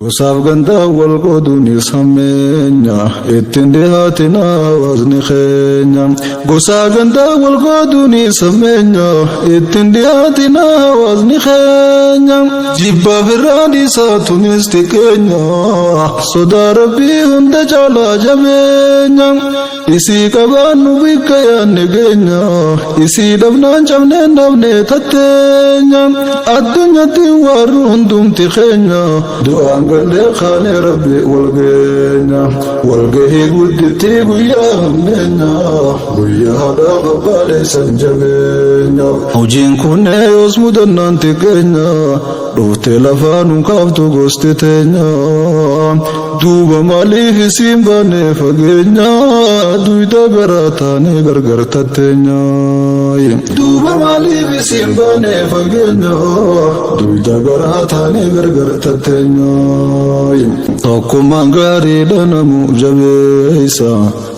Gosaaf gandaa wal qooduunis hammeenya, ittiin dhihaatina hawaasni keenya. Gosaa gandaa wal qooduunis hammeenya, ittiin dhihaatina hawaasni keenya. Jibbaaf irraa dhiisaa tunis xiqqeenya, sodaa Rabbii hunda caalaa jabeenya. Isii qabaannu bikka yaanne geenya, isii dhabnaan cabneen dhabne tatteenya. Addunyatti warri hundumti keenya, du'aan gallee kaanee Rabbi wal geenya. Walgahii gudditti guyyaa hammeenya, guyyaa haadha abbaalee jabeenya. Hojiin kunneen yoos mudannaan xiqqeenya, dhuftee lafaa nu kaaftu gosti teenya. Duuba maaliif isiin baane fageenya, duyda garaa taanee gargar tatteenya. Duuba maaliif isiin baane fageenya, duyda garaa taanee gargar tatteenya. Tokkummaan gaariidha namu jabeessa,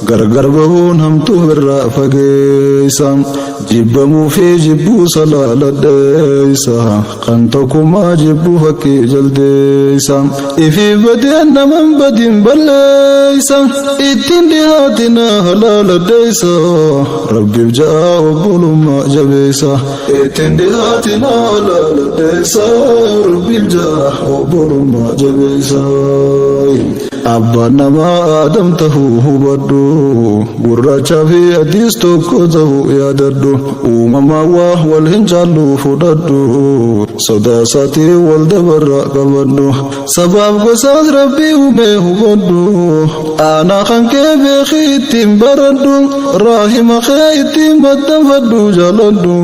gargar bahuun hamtuu irraa fageessa. Jibbamuu fi jibbuu salaaladheessa, kan tokkummaa jibbuu fakkii jaldeessa. Ifii badeen naman badin balleessa, ittiin dhihaatina halaaladheessa, Rabbiif ja'a obbolummaa jabeessa. Ittiin dhihaatina halaaladheessa, Rabbiif ja'a obbolummaa jabeessa. Abbaan namaa Aadam tahuu hubadhu, gurraachaa fi adiis tokko tahuu yaadadhu, uumamaa waa wal hin caallu fudhadhu, sodaa isaatii wal dabarra qabadhu, sabaaf gosaas Rabbii uumee hubadhu, aanaa kan kee beekii ittiin baradhu, raahima kee ittiin maxxanfadhu jaaladhu,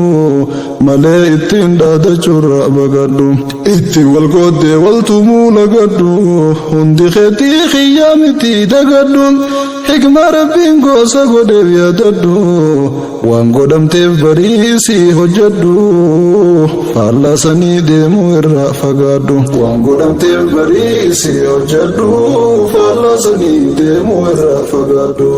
malee ittiin dhaadachuurra baqadhu, ittiin wal qooddee wal tumuu lagadhu, hundi keetii xiyyaa miti dagadhu, hikma Rabbiin gosa godheef yaadadhu, waan godhamteef bariisii hojjedhu, faallaa sanii deemuu irraa fagaadhu. Waan godhamteef bariisii hojjedhu, faallaa sanii deemuu irraa fagaadhu.